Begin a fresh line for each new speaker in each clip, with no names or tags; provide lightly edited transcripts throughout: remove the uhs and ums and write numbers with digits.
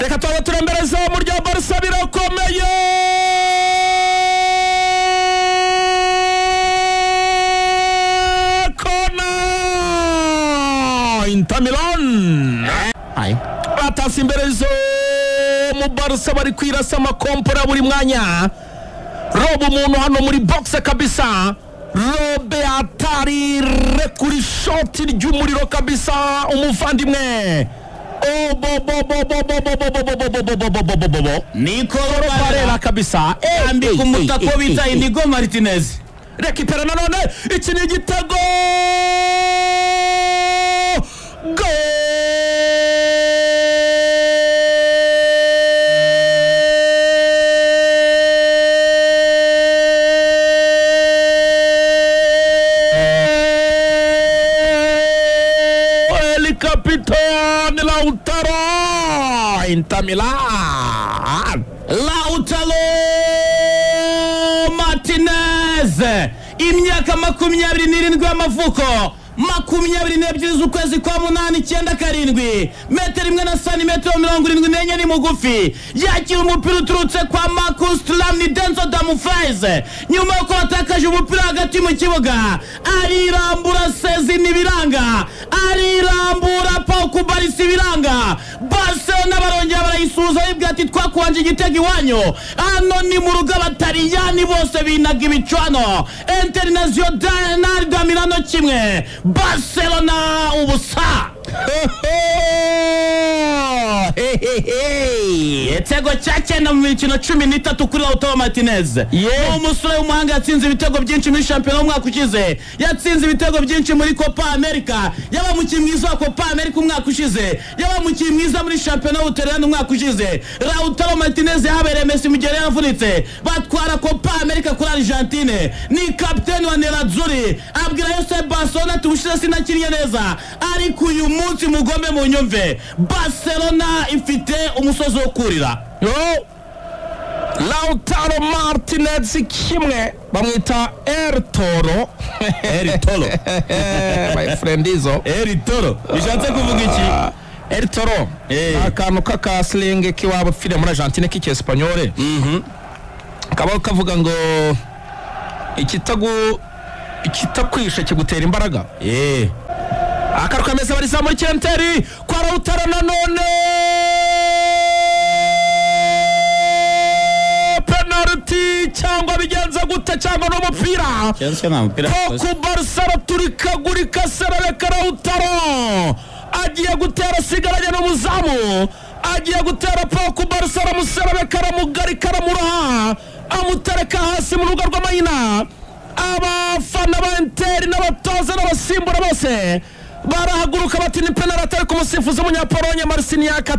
Reka tuba turembereza mu rya Barca birakomeye. Kona Inter Milan batasi imbere zo mu Barca bari kwirasa amakompora buri mwanya. Robo umuntu hano muri box kabisa. Robe atari rekuri shoti ry'umuriro kabisa umuvandimwe.
Nicolo
Barella kabisa.
Ambika umutako bita Inigo Martinez.
Rekipera nanone iki ni igitego. Goal! El Capitán Lautaro Inter Milan.
Lautaro Martinez imyaka 27 y'amavuko, 22 z'ukwezi kwa 8 97, metero 1 na santimetero 74 ni mugufi. Yakira umupira uturutse kwa Marcus Thuram ni Denzel Dumfries nyuma yuko atakaje umupira hagati mu kibuga, arirambura Sezini biranga, arirambura Pau Kubarisi biranga. Barcelona barongera barayisuhuza bibwira ati twakuwanje igitego iwanyu, hano ni mu rugo abataliyani bose binaga ibicwano. Internazionale da Milano 1, Barcelona 0. Igitego cya 9 mu mikino 13 kuri Lautaro Martinez. Umusore w'umuhanga yatsinze ibitego byinshi muri shampiyona umwaka ushize, yatsinze ibitego byinshi muri Copa America, yaba umukinnyi mwiza wa Copa America umwaka ushize, yaba umukinnyi mwiza muri shampiyona y'Ubutaliyani umwaka ushize. Lautaro Martinez yahabereye Messi mu gihe yavunitse, batwara Copa America kuri Argentine. Ni kapiteni wa Nerazzurri, abwira yose Barcelona ati ubushize sinakinnye neza, ariko uyu munsi mugombe munyumve, Barcelona ifite umusozi wo kurira.
Lautaro Martinez kimwe bamwita El Toro.
El Toro.
My friend izo.
El Toro. Bishatse kuvuga iki?
El Toro. Akantu kaka sling kiwabo file muri Argentine k'Icyespagnol. Kaba kavuga ngo ikitakwishe kigutera imbaraga. Akaruka meza bariza muri Kenteri kwa Lautaro nanone. Penalty cyangwa bigenza gute cyangwa n'umupira. Poku Barca turikagurika serereka Lautaro agiye gutera sigaranye n'umuzamu, agiye gutera Poku Barca aramuserereka aramugarika aramuraha amutereka hasi mu rugo rw'amayina. Abafana ba Inter n'abatoza n'abasimbura bose barahaguruka bati ni penalty, ariko umusifuzi w'umunyapolonye Marciniak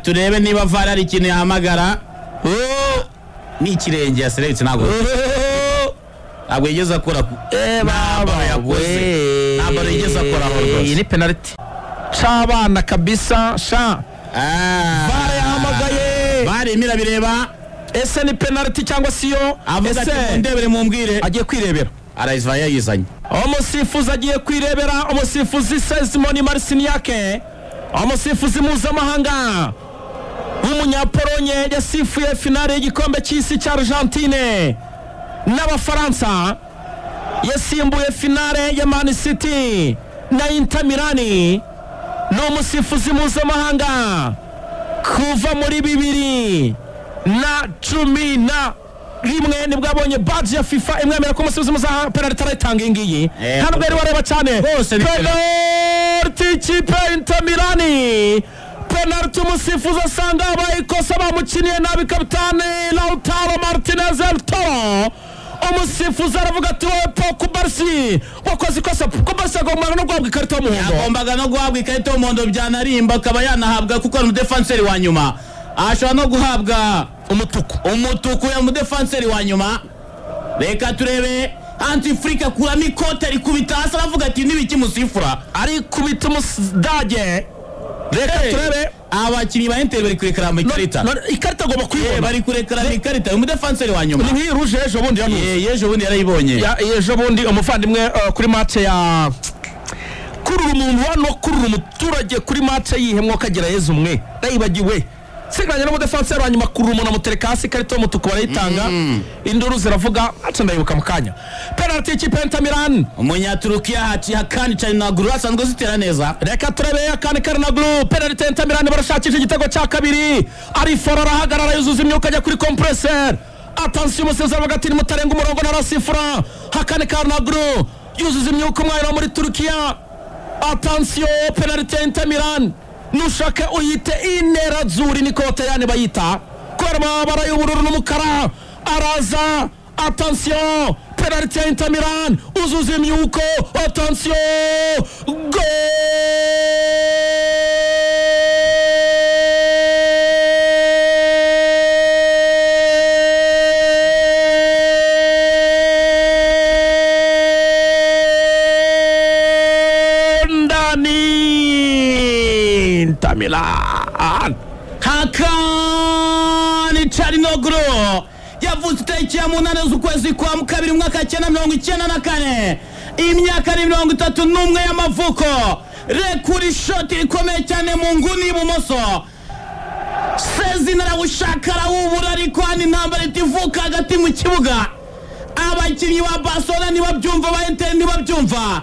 turebe niba VAR ari ikintu yahamagara. Ni ikirenge yaseretse ntabwo yigeze akora ntabwo yigeze akora rwose.
Ni penalty c'abana kabisa sha. VAR yahamagaye,
VAR imira bireba
ese ni penalty cyangwa siyo.
Ese ndebere mumbwire,
agiye kwirebera,
arayiva yayizanye.
Umusifuzi agiye kwirebera, umusifuzi Simon Marciniak, umusifuzi mpuzamahanga w'umunyapolonye yasifuye finale y'igikombe cy'isi cya Argentine n'Abafaransa, yasimbuye finale ya Man City na Inter Milan. Ni umusifuzi mpuzamahanga kuva muri 2011 nibwo abonye badge ya FIFA imwemera ko umusifuzi mpuzamahanga penalty arayitanga iyi ngiyi. Hano bari bareba cyane penalty ikipe Inter Milan. Penalty umusifuzi asanga abaye ikosa bamukiniye nabi kapitani Lautaro Martinez El Toro. Umusifuzi aravuga ati wowe Pau Kubarsi wakoze ikosa. Kubarsi agombaga no guhabwa ikarita y'umuhondo,
yagombaga no guhabwa ikarita y'umuhondo byanarimba akaba yanahabwa kuko ari umudefanseri wa nyuma, ashobora no guhabwa umutuku ya mudefanseri wa nyuma. Reka turebe Antifrika kuramo ikote rikubita hasi aravuga ati nibiki musifura,
arikubita umusdage. Reka turebe
abakinnyi ba Inter bari kurekarama ikarita,
ikarita agomba kuyibona,
bari kurekarama ikarita umudefanseri wa nyuma.
Ni nk'iyi rouge ejo bundi yanuze,
ejo bundi yarayibonye,
ejo bundi umuvandimwe kuri match ya Kurura umuntu hano, kurura umuturage kuri match yihemwa kagira Yezu umwe ndayibagiwe. Sigaranye n'umudefanseri wa nyuma, kurura umuntu amutereka hasi, ikarita y'umutuku barayitanga, induru ziravuga. Aca ndayibuka mu kanya. Penalty y'ikipe ya Inter Milan.
Umunyaturukiya Hakan Çalhanoğlu asanzwe zitera neza.
Reka turebe Hakan Çalhanoğlu. Penalty ya Inter Milan, barashakisha igitego cya kabiri. Arifora, arahagarara, yuzuza imyuka, ajya kuri compresseur. Attention, umusifuzi aravuga ati nimutarenga umurongo narasifura. Hakan Çalhanoğlu yuzuza imyuka, umwanya wo muri Turukiya. Attention, penalty ya Inter Milan, nushake uyite inerazzurri, niko Abataliyani bayita kubera amabara y'ubururu n'umukara. Araza, attention, penalty ya Inter Milan, uzuza imyuko, attention, goal! Ndani, Inter Milan.
Hakan Çalhanoğlu yavutse itariki ya 8 z'ukwezi kwa kabiri mu mwaka 1994, imyaka ni 31 y'amavuko. Rekura ishoti rikomeye cyane mu nguni y'ibumoso. Sezina arawushaka arawubura, ariko hano intambara itivuka hagati mu kibuga. Abakinnyi ba Barcelona ntibabyumva, ba Inter ntibabyumva.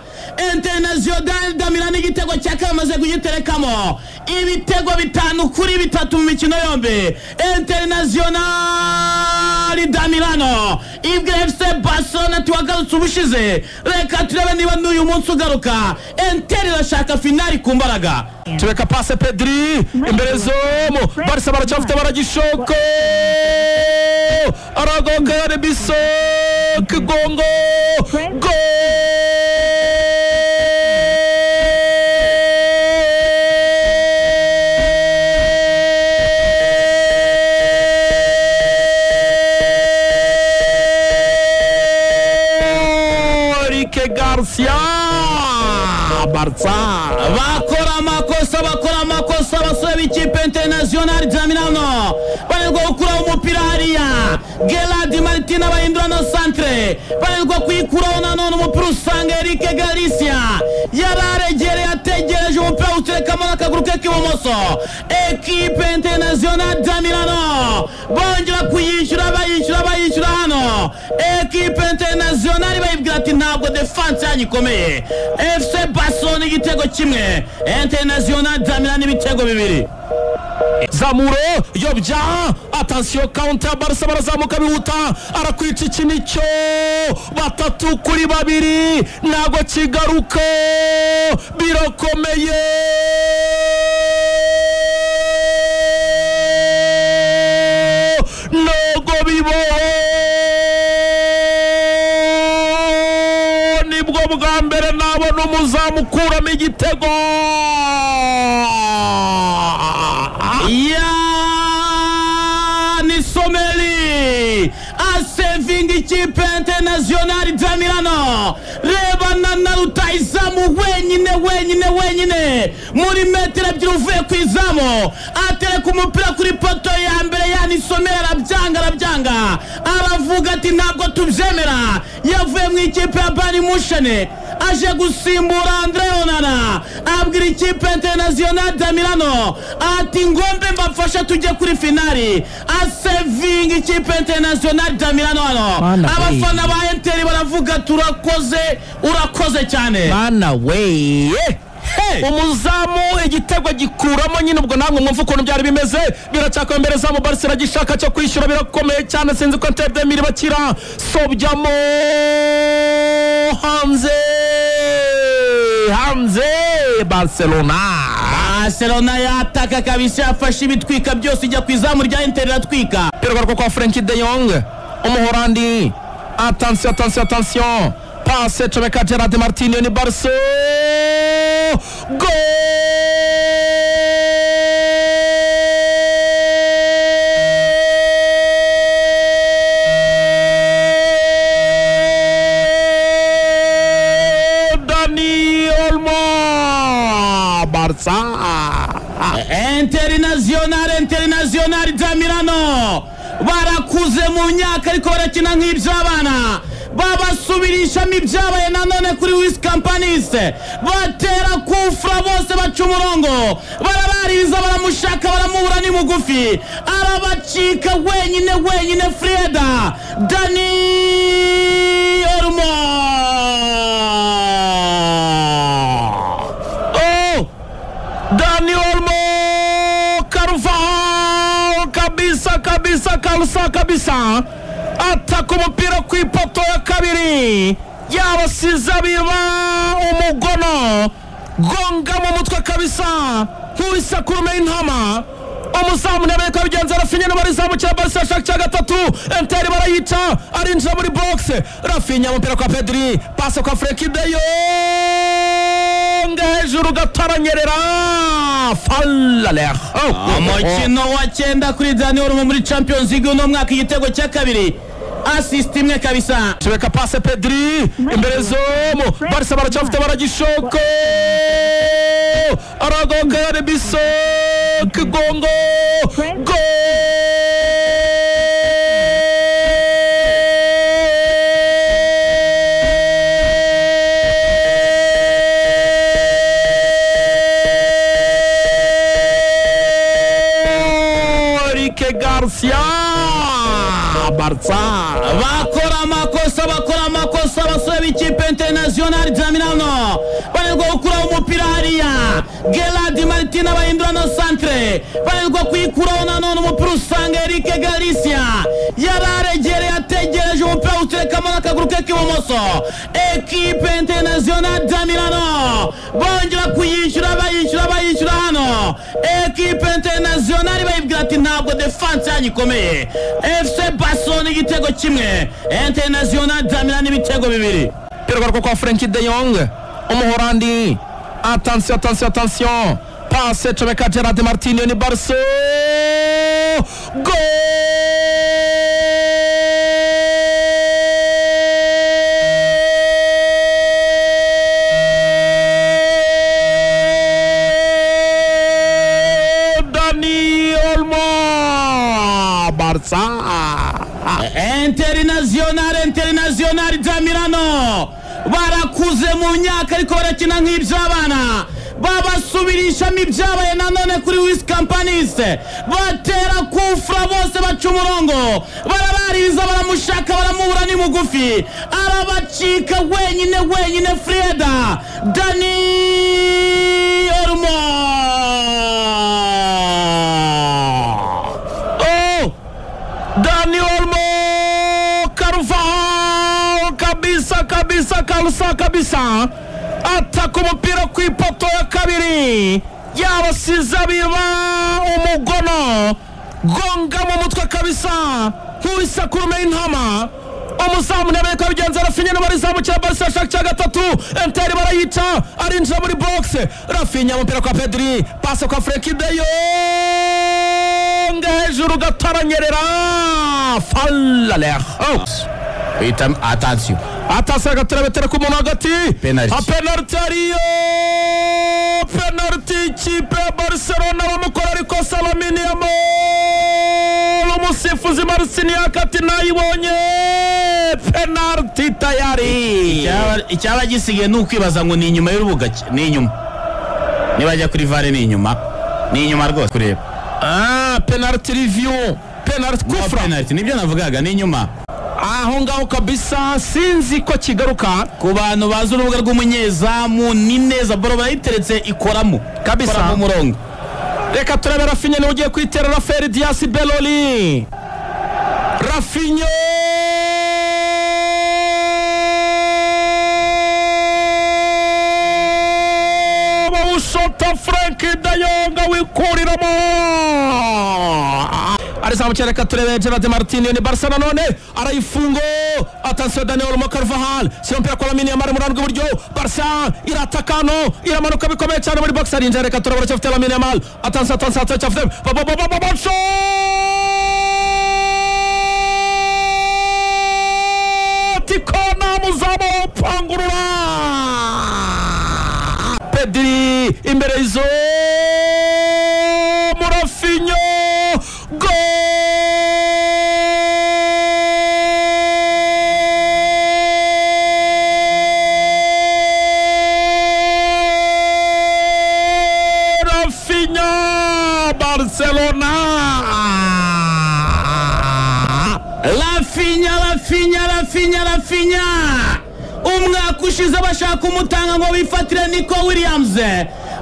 Internazionale da Milano igitego cya kabiri bamaze kugiterekamo, ibitego 5-3 mu mikino yombi. Internazionale da Milano ibwira FC Barcelona ati wagarutse ubushize, reka turebe niba n'uyu munsi ugaruka. Inter irashaka finali ku mbaraga.
Tureka passe Pedri imbere zomu, Barca baracyafite, baragishoko, aragoka Rebiso Kigongo, goal! Eric Garcia, Barca.
Bakora amakosa, bakora amakosa abasore b'ikipe Internazionale da Milano, bananirwa gukuraho umupira hariya. Gerard Martin bahindura na centre, bananirwa kuyikuraho nanone. Umupira usanga Eric Garcia yararegereye, ategereje umupira, uterekamo n'akaguru ke k'ibumoso. Ekipe Internazionale da Milano bongera kuyishyura, bayishyura, bayishyura hano. Ekipe Internazionale bayibwira ati ntabwo defense yanyu ikomeye. FC Barcelona igitego 1, Internazionale da Milano ibitego 2.
Zamuro yobya, attention, counter, Barca barazamuka bihuta, arakwica iki nicyo, 3-2, ntago kigaruka, birakomeye. Ntago bibaho, nibwo bwa mbere nabona umuzamu ukuramo igitego.
Yani Someri asevinga ikipe Internazionale da Milano. Rebana na rutayizamu wenyine wenyine wenyine muri metero 2 uvuye ku izamu, atereka umupira kuri poto ya mbere. Yani Someri arabyanga, arabyanga, aravuga ati ntabwo tubyemera. Yavuye mu ikipe ya Bayern Munchen aje gusimbura Andre Onana, abwira ikipe Internazionale da Milano ati ngombe mbafashe tujye kuri finali. Asevinga ikipe Internazionale da Milano hano. Abafana ba Inter baravuga turakoze, urakoze cyane.
Bana we, umuzamu igitego gikuramo nyine, ubwo namwe mwumva ukuntu byari bimeze. Biracyakora imbere zamu, Barca iragishaka cyo kwishyura, birakomeye cyane. Sinzi ko Inter de Milan bakira, sobyamo hanze, hanze, Barcelona.
Barcelona yataka kabisa, yafashe ibitwika byose, ijya ku izamu rya Inter iratwika.
Piragaruka kwa Frenkie de Jong, umuhorandi. Attention, attention, attention, passe comeka Gerard Martin, ni Barca, goal! Dani Olmo, Barca.
Internazionale, Internazionale da Milano barakuze mu myaka ariko barakina nk'iby'abana. Babasubirishamo ibyabaye nanone kuri Wisi Companies, batera kufra bose baca umurongo, barabariza, baramushaka, baramubura, ni mugufi, arabacika wenyine wenyine. Freda Dani Olmo.
Oh! Dani Olmo Carvajal kabisa kabisa kabisa kabisa, ataka umupira ku ipoto ya kabiri, yabasize biba umugono, gonga mu mutwe kabisa nk'uwisekurume y'intama. Umuzamu ntebe ko abigenza, Rafinha niba arizamukira Barca ashaka icya gatatu, Inter barayica, arinjira muri box. Rafinha umupira kwa Pedri, pase kwa Frenkie de Jong, hejuru gato aranyerera, falaleh.
Umukino wa 9 kuri Dani Olmo muri Champions League uno mwaka, igitego cya kabiri, assist imwe kabisa.
Reka pase Pedri imbere zomu, Barca baracyafite, baragishoko, aragoka Rebiso Kigongo, go Enrique Garcia, Barca.
Bakora amakosa, bakora amakosa abasore b'ikipe International de Milano, bananirwa gukuraho umupira hariya. Gerard Martin abahindura no centre, bananirwa kuyikuraho nanone. Umupira usanga Eric Garcia yararegereye, ategereje umupira, uterekamo n'akaguru ke k'ibumoso. Ekipe International de Milano bongera kuyishyura, bayishyura, bayishyura hano. Ekipe International bayibwira ati ntabwo defense yanyu ikomeye. FC Barcelona igitego kimwe, International de Milano ibitego 2.
Umupira ugaruka kwa Frenkie de Jong umuhorandi, attention attention attention, passe comeka Gerard Martin, ni Barca, go Dani Olmo, Barca.
International, International de Milano barakuze mu myaka ariko barakina nk'iby'abana. Babasubirishamo ibyabaye nanone kuri Wisi Companies, batera kufra bose baca umurongo, barabariza, baramushaka, baramubura, ni mugufi, arabacika wenyine wenyine. Freda Dani Olmo.
Oh! Dani Olmo Carvajal kabisa kabisa kabisa kabisa, ataka umupira ku ipoto ya kabiri, yabasize biba umugono, gonga mu mutwe kabisa nk'uwisekurume y'intama. Umuzamu ntebe ko abigenza, Rafinha niba arizamukira Barca ashaka icya gatatu, Inter barayica, arinjira muri box. Rafinha umupira kwa Pedri, pase kwa Frenkie de Jong, hejuru gato aranyerera, falaleh.
Bita attention.
Atasa gaturebetera ku muntu hagati.
Penalty.
Penalty ariyo, penalty ikipe ya Barcelona bamukora, ariko Lamine Yamal, umusifuzi Marciniak ati nayibonye, penalty tayari.
Icyaba gisigaye ni ukwibaza ngo ni inyuma y'urubuga, ni inyuma, nibajya kuri VAR ni inyuma, ni inyuma rwose kureba.
Penalty review, penalty kufra.
Penalty nibyo navugaga, ni inyuma
aho ngaho kabisa, sinzi ko kigaruka.
Ku bantu bazi urubuga rw'umunyezamu ni neza, baro barayiteretse ikoramo
kabisa
mu murongo.
Reka turebe Rafinha niwe ugiye kwitera, Rafael Dias Beloli, Rafinha bawushota, Frenkie de Jong wikuriramo, arizamukira. Reka turebe Gerard Martin, ni Barca nanone arayifungo, attention Dani Olmo Carvajal, shyira umupira kwa Lamine Yamal mu ruhande rw'iburyo. Barca iratakano, iramanuka bikomeye cyane muri box, arinjira. Reka turebe, aracyafite Lamine Yamal, attention attention, aracyafite, shot, kona, muzamu upangurura. Pedri imbere izo Murafinho, go Barcelona.
Rafinha, Rafinha, Rafinha, Rafinha. Umwaka ushize bashaka umutanga ngo bifatire Nico Williams.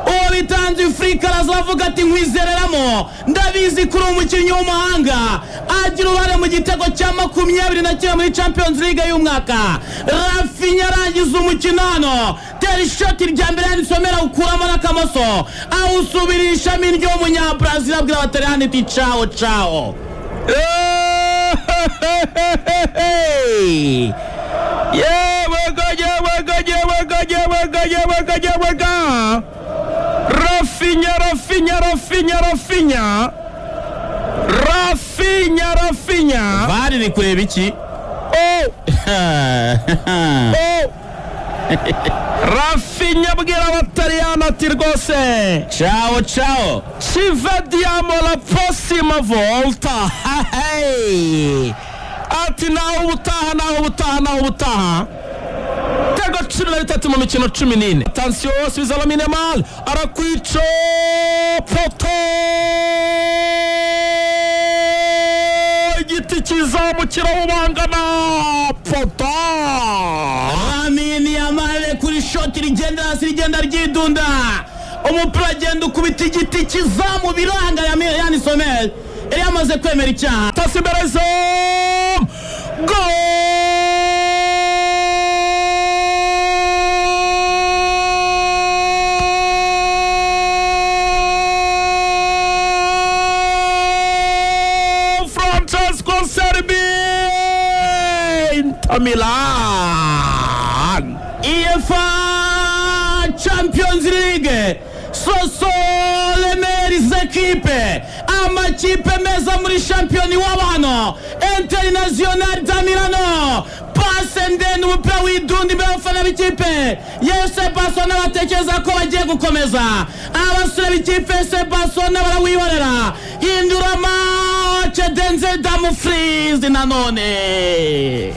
Uwo bitanze Afrika arazavuga ati nkwizereramo, ndabizi kuri umukinnyi w'umuhanga, agira uruhare mu gitego cya 21 muri Champions League y'umwaka. Rafinha arangiza umukino hano, tera ishoti rya mbere yanisomera ukuramo n'akamoso, awusubirishamo indyo w'umunyabrazil, abwira abataliyani ati ciao ciao.
Yewega yewega yewega yewega yewega yewega. Rafinha, Rafinha, Rafinha, Rafinha, Rafinha, Rafinha.
Bari ni kureba iki?
Oh! Oh! Rafinha abwira abataliyani ati rwose
ciao ciao,
ci vediamo la prossima volta. Hey! Ati naho ubutaha, naho ubutaha, naho ubutaha. Ibitego 13 mu mikino 14. Attention, subiza Lamine Yamal, arakwica poto, igiti kizamukira ubangana poto.
Lamine Yamal kuri shoti rigenda hasi rigenda ryidunda, umupira agenda ukubita igiti kizamu biranga. Yani Somel yari yamaze kwemera icyaha.
Pasi imbere zamu, goal! Francesco Acerbi, Inter Milan.
UEFA Champions League soso les meilleures équipes, amakipe meza muri shampiyona iwabo hano Internazionale da Milano. Pase ndende, umupira widunda imbere y'abafana b'ikipe FC Barcelona batekereza ko bagiye gukomeza. Abasore b'ikipe FC Barcelona barawihorera, hindura match Denzel Dumfries nanone.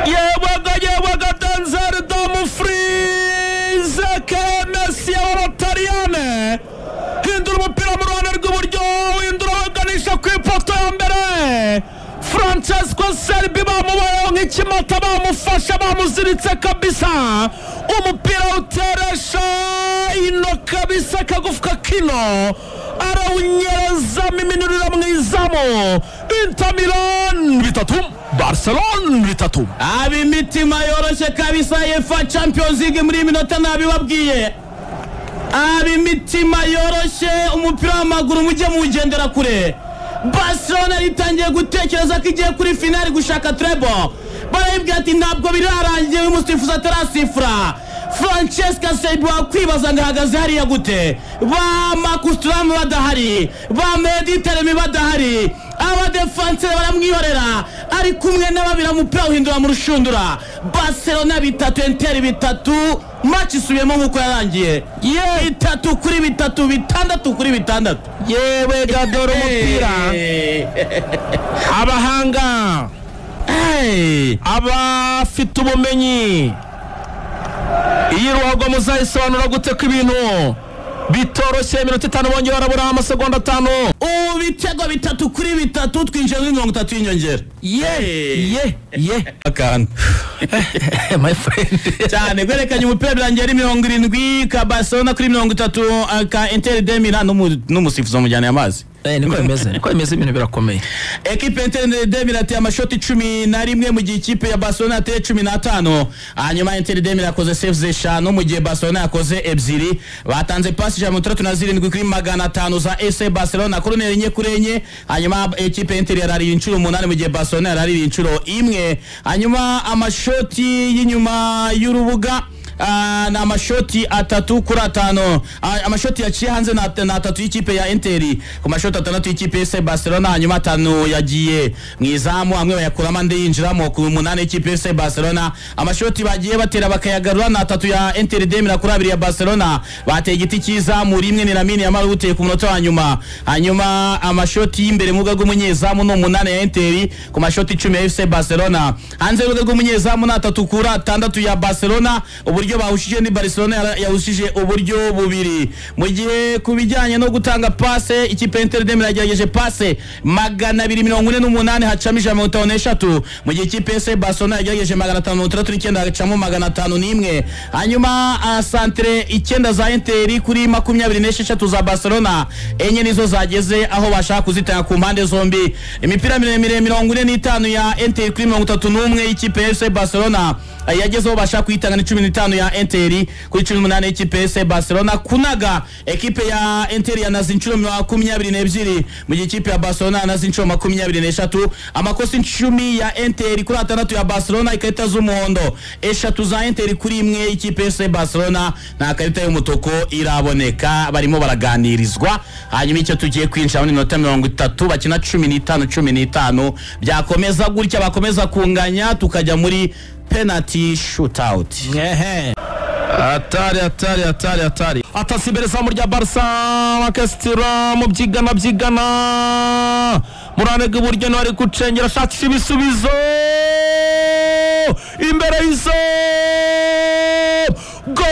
Yewega yewega Denzel Dumfries, KMS y'Abataliyane, hindura umupira mu ruhande rw'iburyo, hindura baganisha ku ipoto ya mbere. Francesco Acerbi bamubayeho nk'ikimata, bamufashe bamuziritse kabisa, umupira uteresha ino kabisa, akagufwa kino arawunyereza miminurira mu izamu. Inter Milan 3, Barcelona 3.
Ab'imitima yoroshye kabisa, UEFA Champions League muri minota nabibabwiye. Ab'imitima yoroshye, umupira w'amaguru mujye muwugendera kure. Barcelona ritangiye gutekereza ko igiye kuri finali gushaka treble, barayibwira ati ntabwo birarangiye, uyu musifuzi atarasifura. Francesco Acerbi wakwibaza ngo ahagaze hariya gute, ba Marcus Thuram badahari, ba Mehdi Taremi badahari, abadefanseri baramwihorera, ari kumwe n'ababira umupira uhindura mu rushundura. Barcelona 3, Inter 3, match isubiyemo nk'uko yarangiye, 3 kuri 3, 6 kuri 6.
Yewe gadoro umupira, abahanga, abafite ubumenyi, iyi ruhago muzayisobanura gute ko ibintu bitoroshye. Iminota 5 bongeye barabura amasegonda 5.
Ubu bitego 3 kuri 3, twinjiye muri 30 y'inyongera.
Ye
akantu
my friend
cyane gwerekanye umupira birangiye ari 70 ka Barcelona kuri 30 ka Inter de Milan, n'umusifuzi amujyana amazi.
Niko bimeze, niko bimeze, ibintu birakomeye.
Ekipe Inter de Milan yateye amashoti 11 mu gihe ikipe ya Barcelona yateye 15. Hanyuma Inter de Milan yakoze saves 5 mu gihe Barcelona yakoze 2. Batanze pasi 167 kuri 500 za FC Barcelona, koroneri 4 kuri 4. Hanyuma ekipe Inter yarariye inshuro 8 mu gihe Barcelona yarariye inshuro 1. Hanyuma amashoti y'inyuma y'urubuga ni amashoti 3 kuri 5. Amashoti yaciye hanze na 3 y'ikipe ya Inter ku mashoti 6 y'ikipe FC Barcelona. Hanyuma 5 yagiye mu izamu, amwe bayakuramo andi yinjiramo ku 8 y'ikipe FC Barcelona. Amashoti bagiye batera bakayagarura na 3 ya Inter de Milan kuri 2 ya Barcelona. Bateye igiti cy'izamu rimwe ni Lamine Yamal uteye ku munota wa nyuma. Hanyuma amashoti y'imbere mu rubuga rw'umunyezamu ni 8 ya Inter ku mashoti 10 ya FC Barcelona. Hanze y'urubuga rw'umunyezamu ni 3 kuri 6 ya Barcelona. Uburyo Uburyo bahushije ni Barcelona yahushije uburyo bubiri. Mu gihe ku bijyanye no gutanga passe, ikipe ya Inter de Milan yagerageje passe 248 hacamo 153, mu gihe ikipe ya FC Barcelona yagerageje 569 hacamo 501. Hanyuma santre 9 za Inter kuri 26 za Barcelona, 4 nizo zageze aho bashaka kuzitanga ku mpande zombi. Imipira miremire 45 ya Inter kuri 31 y'ikipe ya FC Barcelona yagezeho bashaka kuyitanga ni 15 ya Inter kuri 18 y'ikipe ya FC Barcelona. Kunaga ekipe ya Inter yanaze inshuro 22, mu gihe ikipe ya Barcelona yanaze inshuro 23. Amakosa 10 ya Inter kuri 6 ya Barcelona, ikarita z'umuhondo 3 za Inter kuri 1 y'ikipe ya FC Barcelona, nta karita y'umutuku iraboneka, barimo baraganirizwa. Hanyuma icyo tugiye kwinjira muri minota 30 bakina 15 15, byakomeza gutya bakomeza kunganya tukajya muri penalty shootout.
Atari atari atari atari atasi imbere izamu rya Barca, Makestira mu byigana byigana muranega iburyo niwe ari gucengera ashakisha ibisubizo imbere y'izo gol!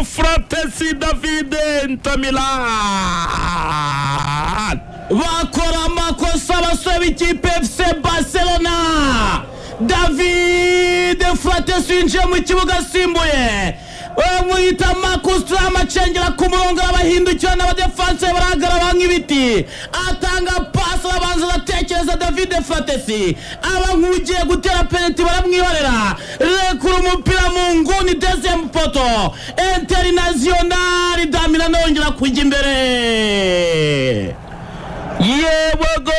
Fratesi David Inter Milan
bakora amakosa abasore b'ikipe FC Barcelona. David Fratesi yinjiye mu kibuga asimbuye bamwita Marcus Thuram, acengera ku murongo arabahindukira n'abadefanse barahagarara nk'ibiti, atanga pasi arabanza aratekereza. David Fratesi aba nk'ugiye gutera penalty baramwihorera, rekura umupira mu nguni deuxième poto. Internazionale da Milano yongera kujya imbere.
Yego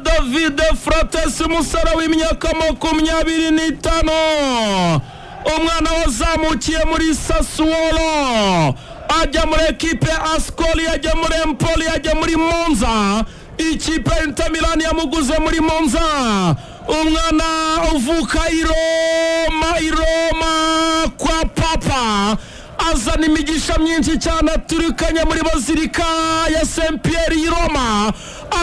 David Fratesi umusore w'imyaka 25, umwana wazamukiye muri Sassuolo ajya muri ekipe ya Ascoli, ajya muri Empoli, ajya muri Monza. Ikipe ya Inter Milan yamuguze muri Monza, umwana uvuka i Roma, i Roma kwa papa, azana imigisha myinshi cyane aturukanye muri Bazilika ya Saint Pierre i Roma,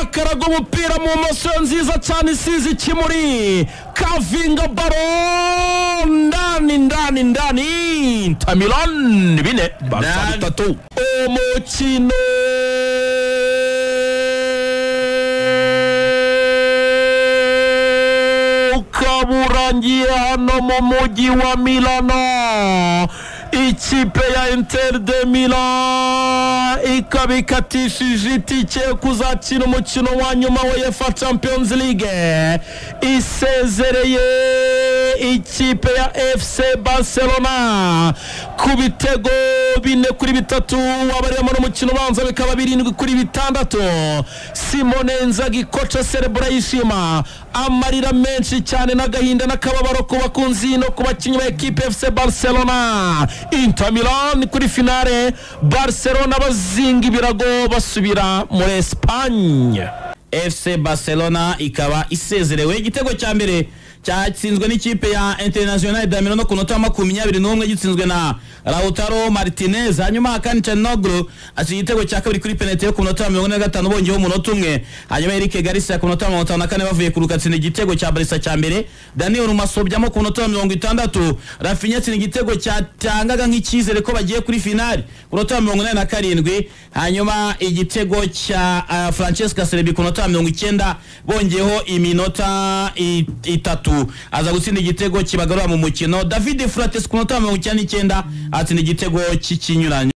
akaraga umupira mu moso nziza cyane isize ikimuri, kavinga baro ndani ndani ndani. Inter Milan 4 Barca 3. Umukino ukaba urangiye hano mu mujyi wa Milano. Ikipe ya Inter de Milan ikaba ikatishije itike kuzakina umukino wa nyuma wa UEFA Champions League, isezereye ikipe ya FC Barcelona ku bitego 4-3, wabariyemo n'umukino ubanza bikaba 7-6. Simone Inzaghi kocha cerebra yishima, amarira menshi cyane n'agahinda n'akababaro ku bakunzi no ku bakinnyi ba ekipe FC Barcelona. Inter Milan kuri finale, Barcelona bazinga ibirago basubira muri Espagne.
FC Barcelona ikaba isezerewe. Igitego cya mbere cyatsinzwe n'ikipe ya Internazionale da Milano ku nota 21, gitsinzwe na Lautaro Martinez. Hanyuma Hakan Çalhanoğlu atsinda igitego cya kabiri kuri penalty yo ku nota 45, bongeyeho umunota umwe. Hanyuma Eric Garcia ku nota 54 bavuye kuruka atsinda igitego cya Barca cya mbere. Daniel Rumasobyamo ku nota 60, Rafinha atsinda igitego cyatangaga nk'icyizere ko bagiye kuri finale ku nota 87. Hanyuma igitego cya Francesca Serebi ku nota 90, bongeyeho iminota 3, aza gutsinda igitego kibagarura mu mukino. David Fratesi ku nota 99 atsinda igitego cy'ikinyuranyo.